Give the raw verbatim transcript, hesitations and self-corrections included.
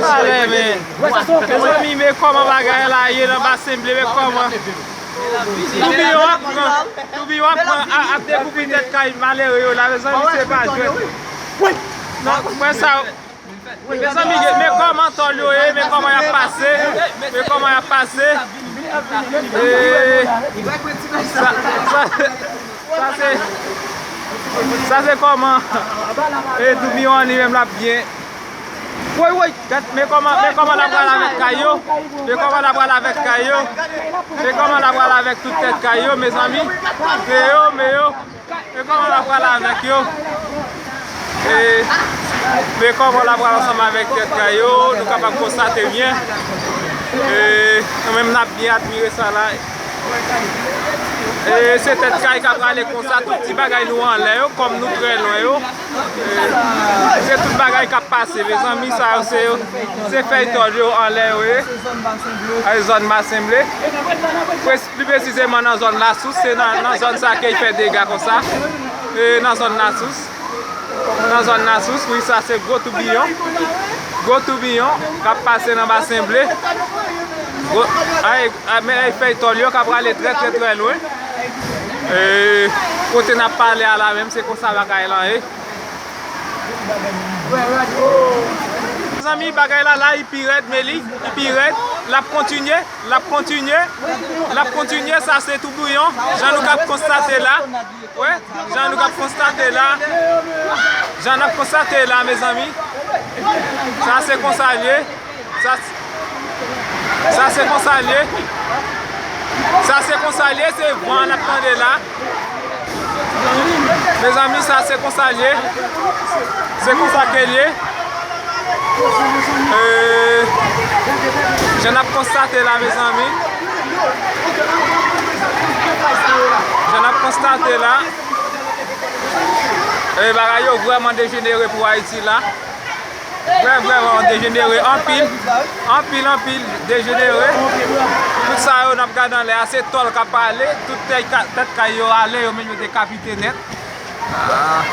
Talè, men. Mezanmi, men kòman bagay la ye nan Basenble, men kòman. Toubiyon ap pran, toubiyon ap pran, a- ap dekouvri tèt kay malere yo la, mezanmi, se pa jwèt. Non, mwen sa. Mezanmi, men kòman tòl yo ye, men kòman y ap pase, men kòman y ap pase. E, sa, sa, sa se, sa se kòman, e, toubiyon an li menm l ap byen. Woy, woy, gad, men kòman, men kòman l ap pral avèk kay yo, men kòman l ap pral avèk kay yo, men kòman l ap pral avèk tout tèt kay yo, mezanmi. Men yo, men yo. Men kòman l ap pral avèk yo? E, men kòman l ap pral ansanm avèk tèt kay yo? Nou kapab konstate byen. E, nou menm n ap byen admire sa la. E, se tèt kay k ap prale konsa, tout ti bagay nou anlè yo, kòm nou trè lwen yo. E, se tout bagay k ap pase, mezanmi, sa yo se, se fèy tòl yo anlè yo ye. Ay, zòn Basenble. Plis presizeman nan zòn Lasous, se nan, nan zòn sa ke l fè dega konsa. E nan zòn Lasous. Nan zòn Lasous, wi, sa se gwo toubiyon. Gwo toubiyon k ap pase nan Basenble. Gwo, ay, ay, men ay fèy tòl yo k ap prale trè, trè, trè lwen. E, kote n ap pale a la menm, se konsa bagay lan ye. Mezanmi, bagay la la, li pi rèd, men li, li pi rèd. L ap kontinye, l ap kontinye, l ap kontinye. Sa se toubiyon, jan nou k ap konstate la. Wè, jan nou k ap konstate la. Jan n ap konstate la, mezanmi. Sa se konsa l ye. Sa, sa se konsa l ye. Sa se konsa l ye, se van n ap tande la. Mezanmi, sa se konsa l ye. Se konsa ke l ye. E, jan n ap konstate la, mezanmi. Jan n ap konstate la. E, bagay yo vrèman dejenere pou Ayiti la. Vrè, vrèman dejenere anpil. Anpil, anpil dejenere. Tout sa yo n ap gade anlè a, se tòl k ap pale. Tout tèt ka-, tèt kay yo ale, yo menm yo dekapite nèt. Ah.